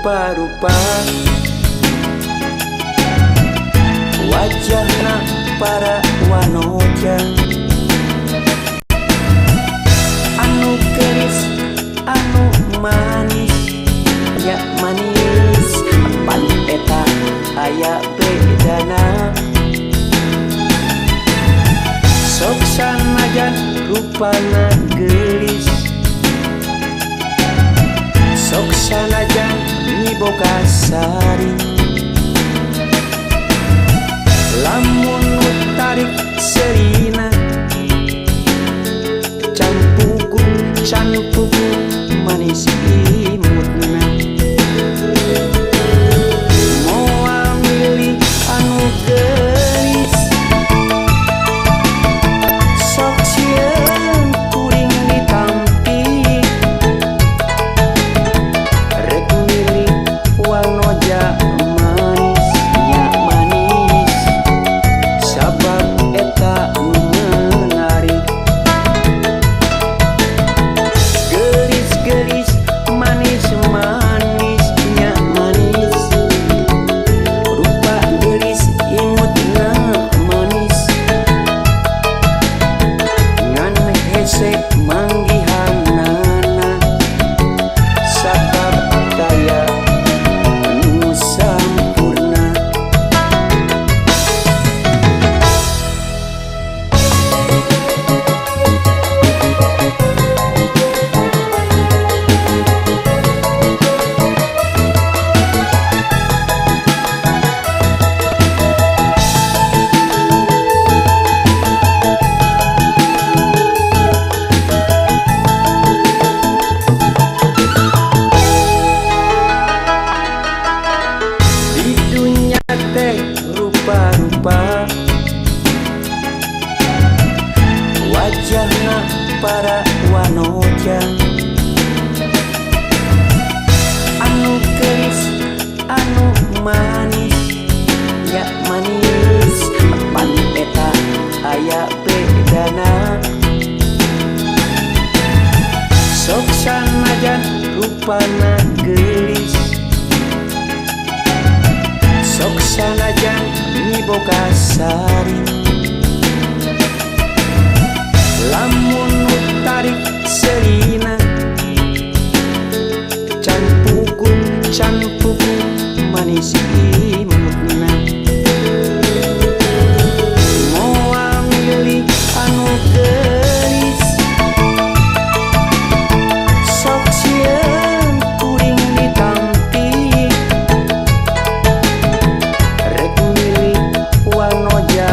Rupa-rupa wajahna para wanoja, anu gelis anu manis ya manis, pan eta aya bedana. Sok sanajan rupana gelis, sok sanajan miboga sari, lamun nu tarik serina can pugu can pugu manis imutna. Moal milih anu geulis, sok sieun kuring ditampi, rek milih wanoja manis nya manis, sabab eta nu menarik. Geulis-geulis manis-manis nya manis, rupa geulis imutna manis, ngan hese manggihanana sabab taya nu sampurna. Di dunya teh rupa-rupa wajahna para wanoja, anu geulis anu manis ya manis, pan eta aya bedana. Sok sanajan rupana geulis, sok sanajan miboga sari, lamun nu tarik serina can pugu can pugu manis imutna. Moal milih anu geulis, sok sieun kuring ditampi, rek milih wanoja.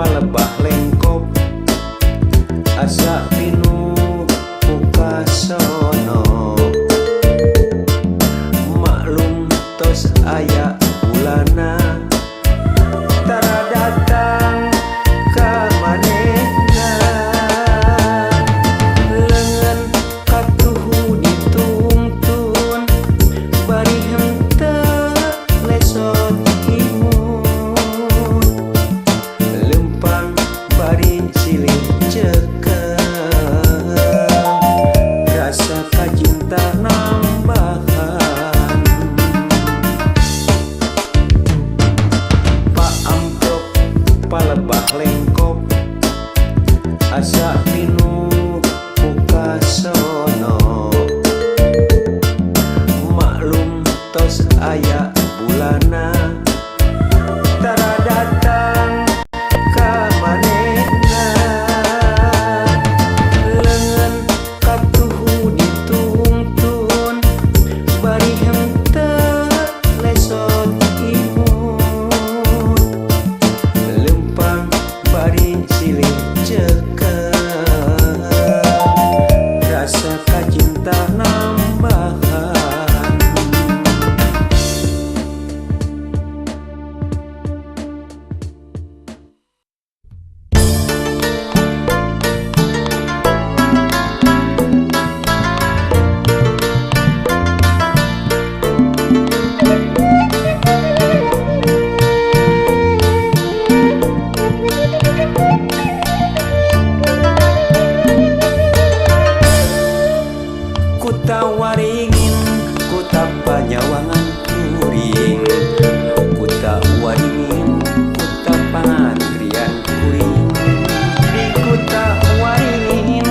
Palebah lengkop asa pinuh ku kasono. Maklum tos aya bulana tara datang ka manehna. Leungeun katuhu ditungtun bari henteu lesot imut. Lempang bari silih ceukeng rasa kacinta nambahan. Pak Amprok palebah lengkop asa pinuh ku kasono. Maklum tos aya bulana tara datang ka manehna. Leungeun katuhu ditungtun bari henteu lesot imut. Lempang bari silih ceukeng rasa kacinta nambahan. Kuta Waringin, kuta panyawangan kuring. Kuta Waringin, kuta pangantrian kuring. Di Kuta Waringin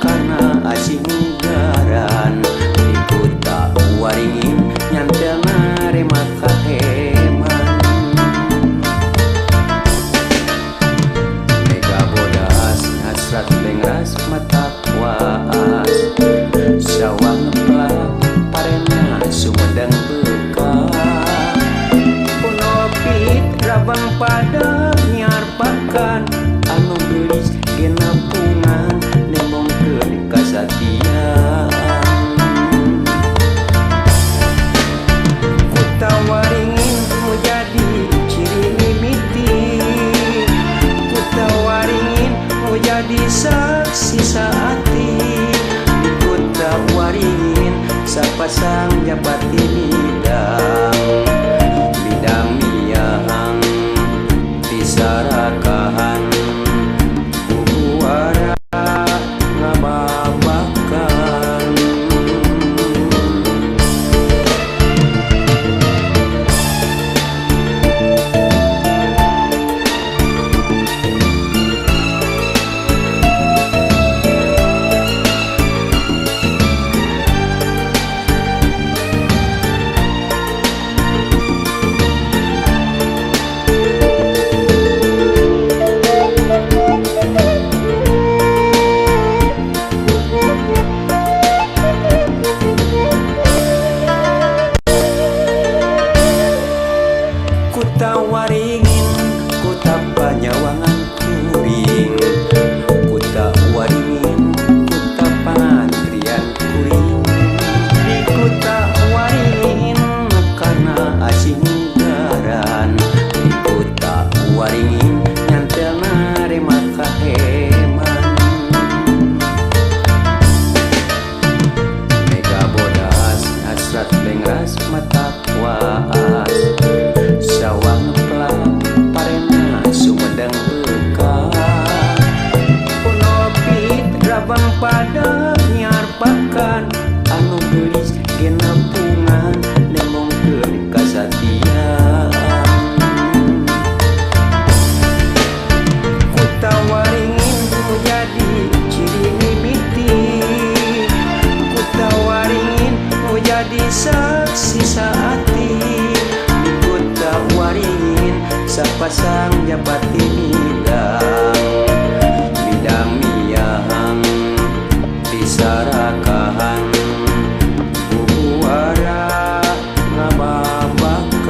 karena asih mugaran. Di Kuta Waringin nyantelna rema kaheman. Mega bodas hasrat lengras mata kuas. Sawah ngeplak parena Sumedang bekah. Punopit rabang pada nyarpakan anu geulis genapungan nembongkeun kasatian. Kuta Waringin nu jadi ciri mimiti. Kuta Waringin nu jadi saksi saati. Di Kuta Waringin sapasang japati midang. Bidang miang tisarakahan bubuara ngababakan. Kuta Waringin, kuta panyawangan kuring. Kuta Waringin, kuta pangantrian kuring. Di Kuta Waringin karena asih mugaran. Di Kuta Waringin nyantelna rema kaheman. Mega bodas hasrat lengras mata kuas. Sawah ngeplak parena Sumedang bekah. Punopit rabang pada nyarpakan anu geulis genapungan nembongkeun kasatian. Kuta Waringin nu jadi ciri mimiti. Kuta Waringin nu jadi saksi saati. Di Kuta Waringin sapasang japati midang. Bidang miang tisarakahan bubuara ngababakan.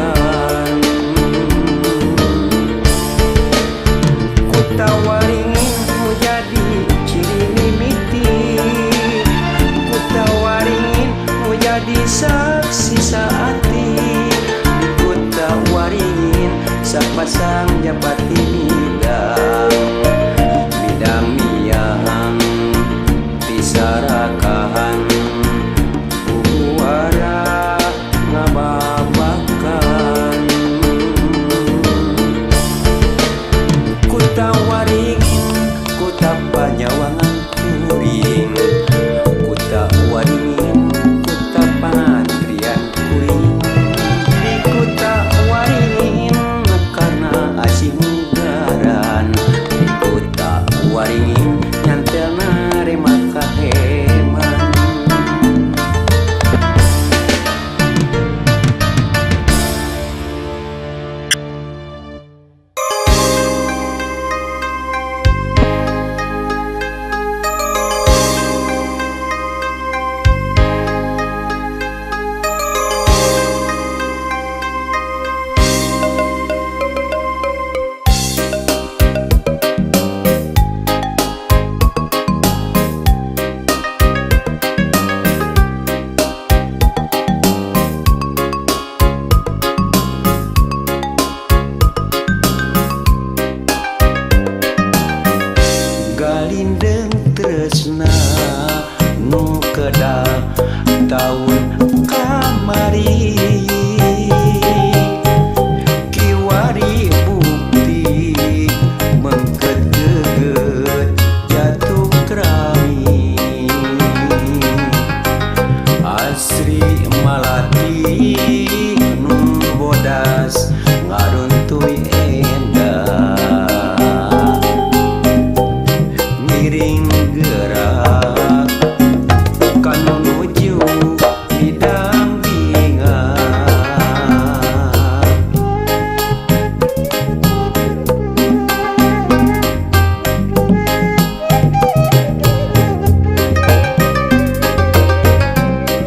Japati midang midang miang tisarakahan bubuara ngababakan. Kuta Waringin kuta panyawangan kuring, kuta Waringin kuta pangantrian kuring. Di kuta Waringin karena asih mugaran, di kuta Waringin nyantelna rema kaheman. Galindeng tresna nu kedah taun kamari, kiwari bukti mengket geget jatuh kerami. Asri malati nu bodas ngaruntuy endah ngiring gerak kanu nuju bidang binga.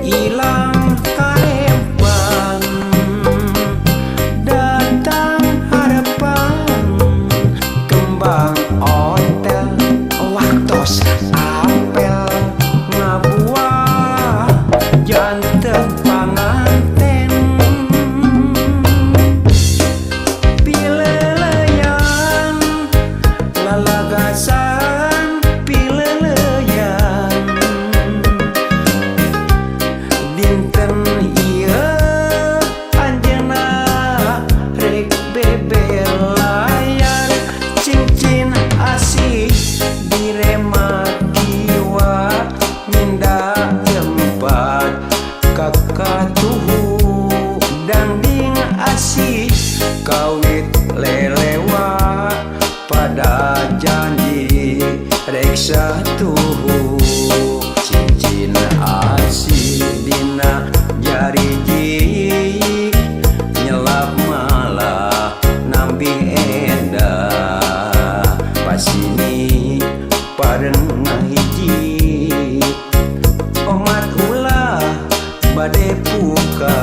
Ilang karempan datang harapan, kembang ontel waktos apel ngabuah janten panganten. Pileleyan lalagasan pileleyan, dinten ieu anjeunna rek beber layar, cincin asih direma kiwa minda tempat kakatuhu dangding asih kawit lelewa pada janji rek satuhu. Cincin asih dina jariji nyelap malah nambih endah pasini pareng ngahiji omat ulah bade puka.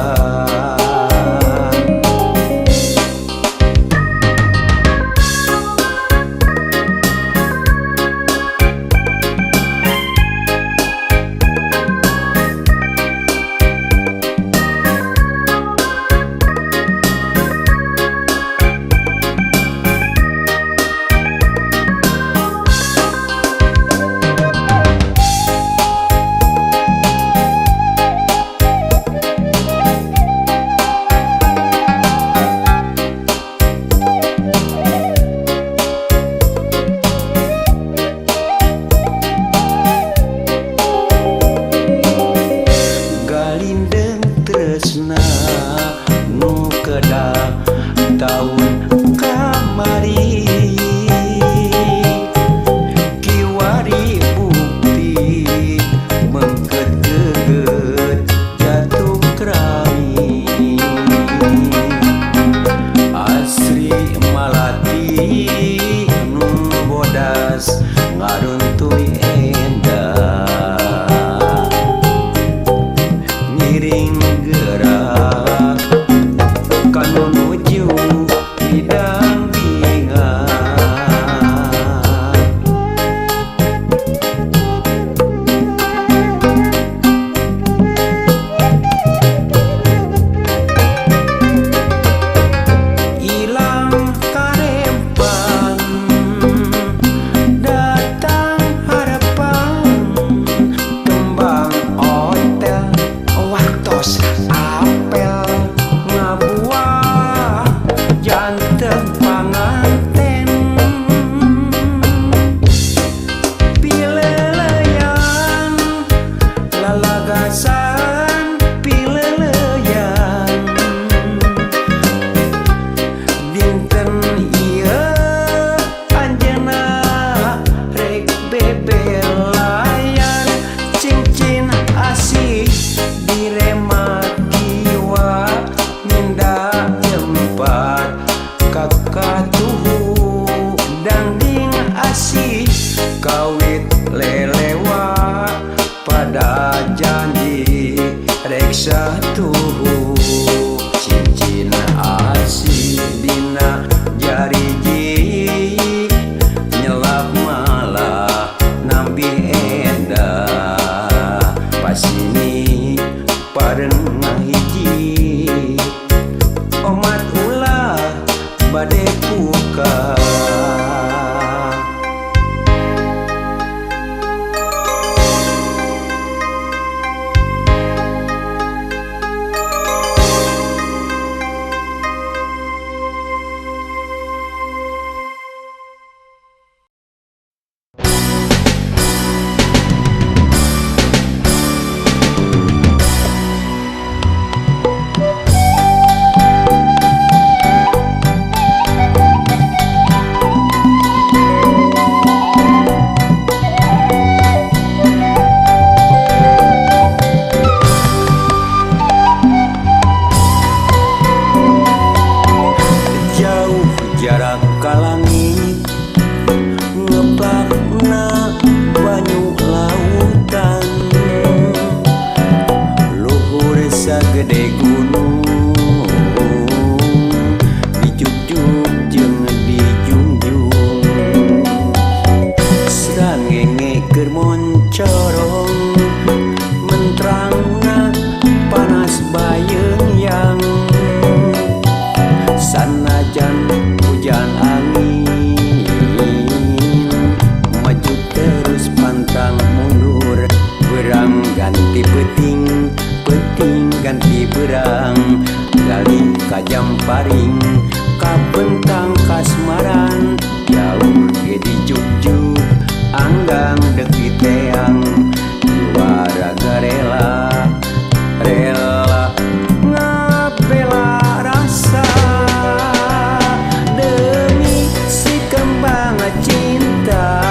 cinta,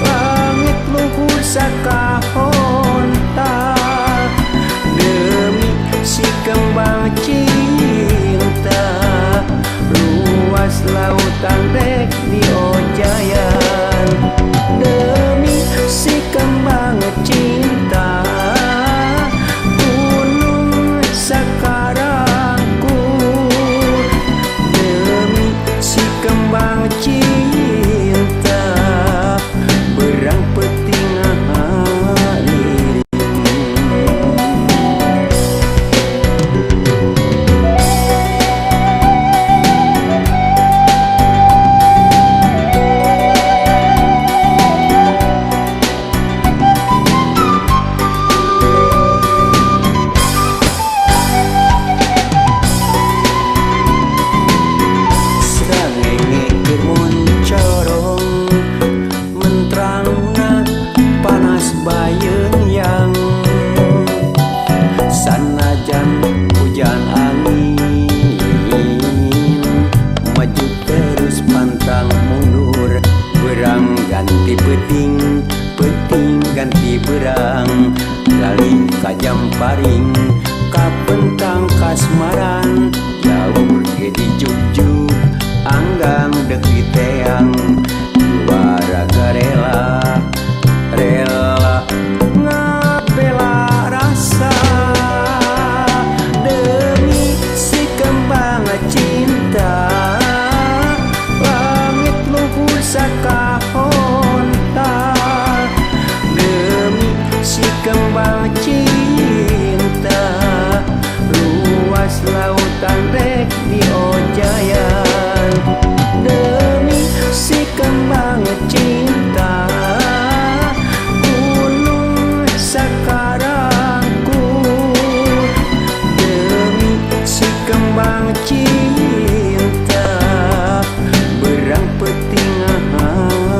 langit luhur sakahonta. Demi si kembang cinta, luas lautan rek diojayan. Demi si kembang cinta, gunung sakarangkur. Demi si kembang cinta, berang peuting ngahariring. Srengenge keur moncorong, mentrangna panas bayeung yang. Sanajan hujan angin, maju terus pantang mundur. Berang ganti peuting, peuting ganti berang. Galih ka Jamparing, kapentang kasmaran. Jauh ge dijugjug, anggang deuk diteang. Juara rela, rela ngabela rasa. Demi si kembang cinta, langit luhur sakahonta. Demi si kembang cinta, luas lautan rek diojayan. Demi si kembang cinta, gunung sakarangkur. Demi si kembang cinta, berang peuting ngahariring.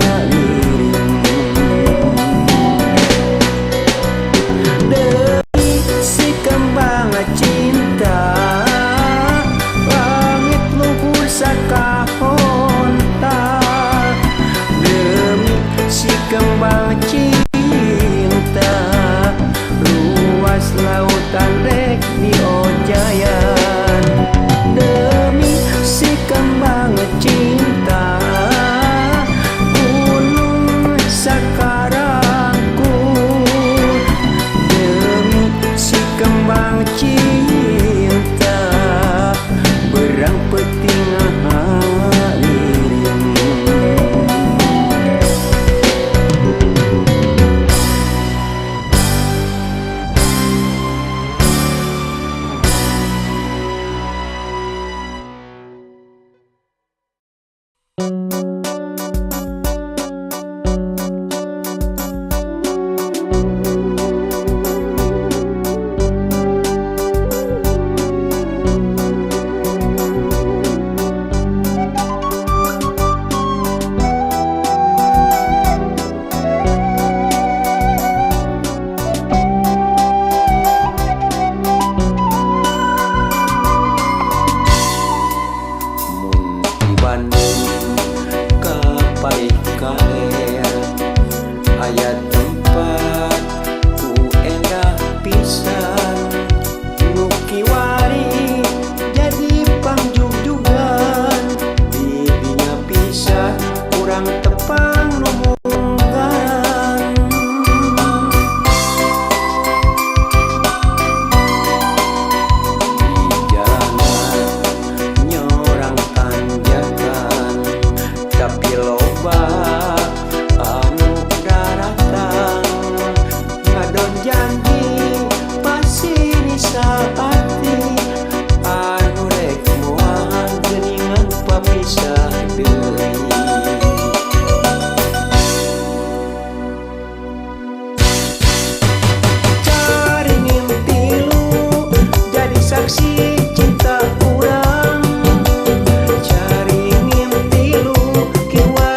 Demi si kembang cinta, langit luhur sakahonta. Demi si kembang cinta, luas lautan rek diojayan. Demi si kembang cinta, gunung sakarangkur. Demi si kembang cinta, berang peuting ngahariring. Mun ti Bandung ka Paih Kaler, aya tempat ku endah pisan. Nu kiwari jadi pangjugjugan, di dinya pisah urang tepang nu munggaran. Di jalanan nyorang tanjakan, tapi loba anu daratang. Ngadon janji pasti saati, anu rek moal geuningan papisah deui. Caringin tilu jadi saksi cinta urang. Caringin tilu kiwari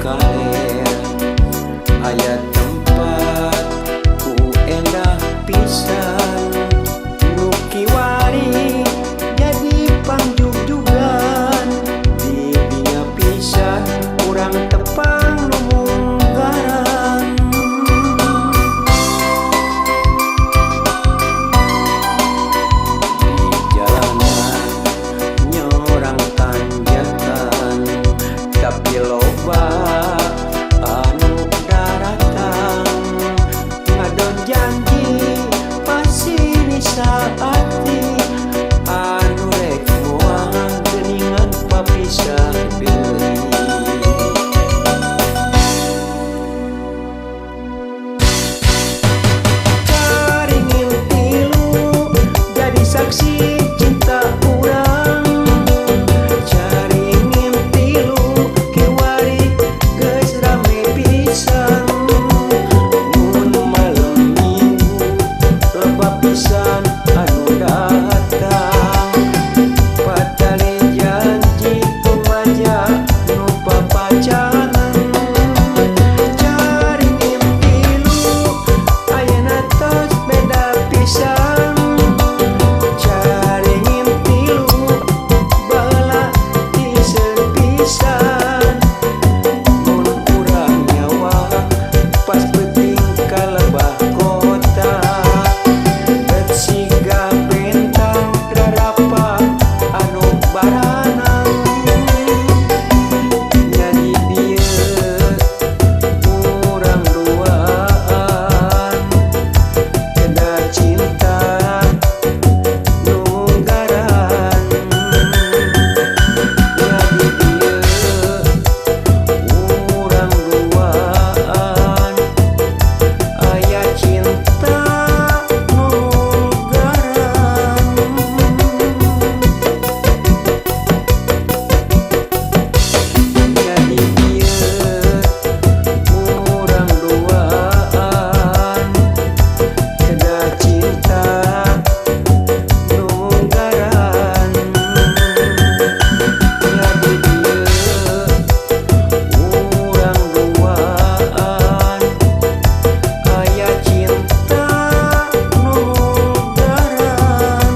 kaler aya tempat ku endah pisan nu kiwari jadi pangjugjugan di dinya pisan urang tepang nu munggaran. Di jalanan nyorang tanjakan tapi loba anu daratang ngadon janji pasti saati anu rek moal geuningan papisah deui. Caringin tilu jadi saksi cinta urang, caringin tilu kiwari geus rame pisan. Mun malem minggu loba pisan anu datang patali janji kumaja nu papacangan. Caringin tilu ayeuna tos beda pisan, caringin tilu baheula iseun pisan. Mun urang nyawa pas peuting ka lebah kota bet siga bentang rarapa anu baranang. Nya di dieu urang duaan beda cinta nu munggaran. Nya di dieu urang duaan aya cinta nu munggaran. Nya di dieu urang duaan beda cinta nu munggaran. Nya di dieu urang duaan aya cinta nu munggaran.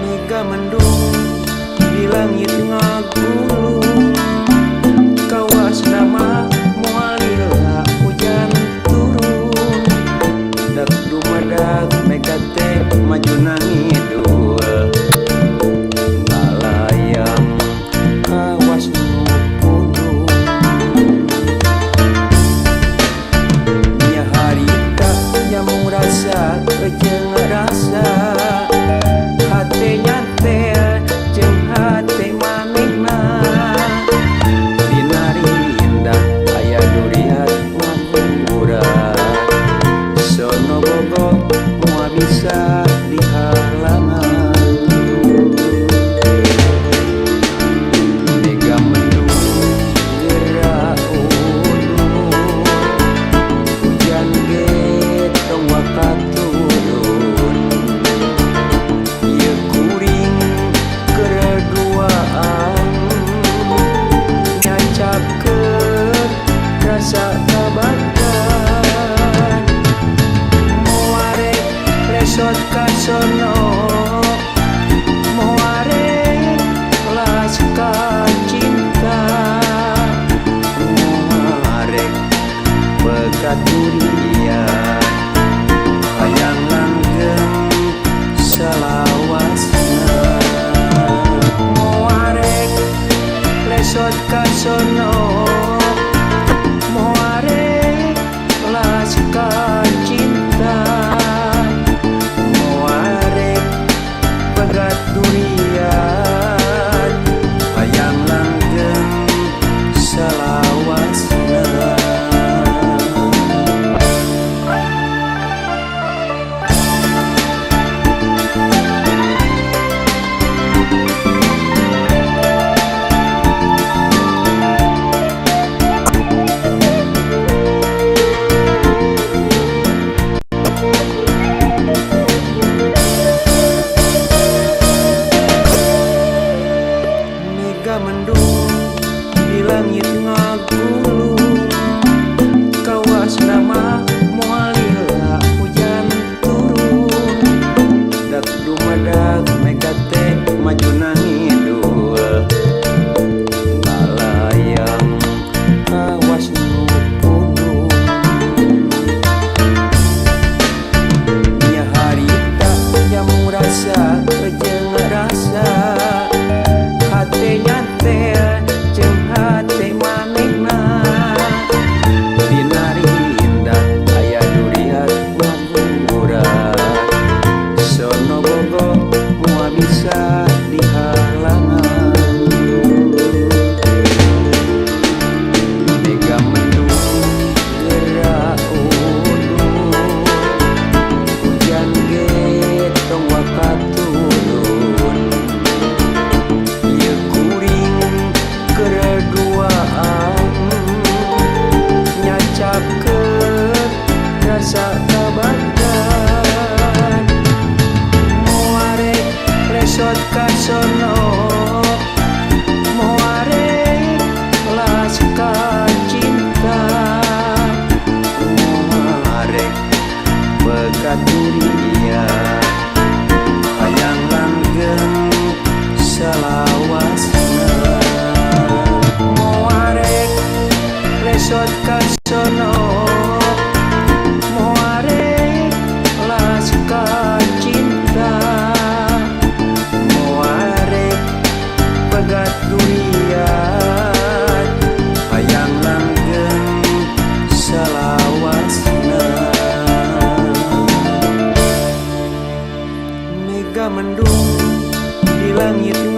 Mega mendung di langit ngagulung kawas nama moal lila hujan turun dak dumadak mega teh maju nangidul ngalayang kawas nu pundung. Nya harita nyamung rasa jeung rasa hate nyantel jeung hate manehna. Dina rindah aya duriat ngapura sono bogo moal bisa dihalangan. Mega mendung geura undur hujan ge tong waka turun ieu kuring kereduaan nyacapkeun rasa kabagan. Moarek lesot ka sono moarek las ka cinta moarek pekaturian hayang langgeng salawasna. Moarek lesot ka sono moarek las Leungit.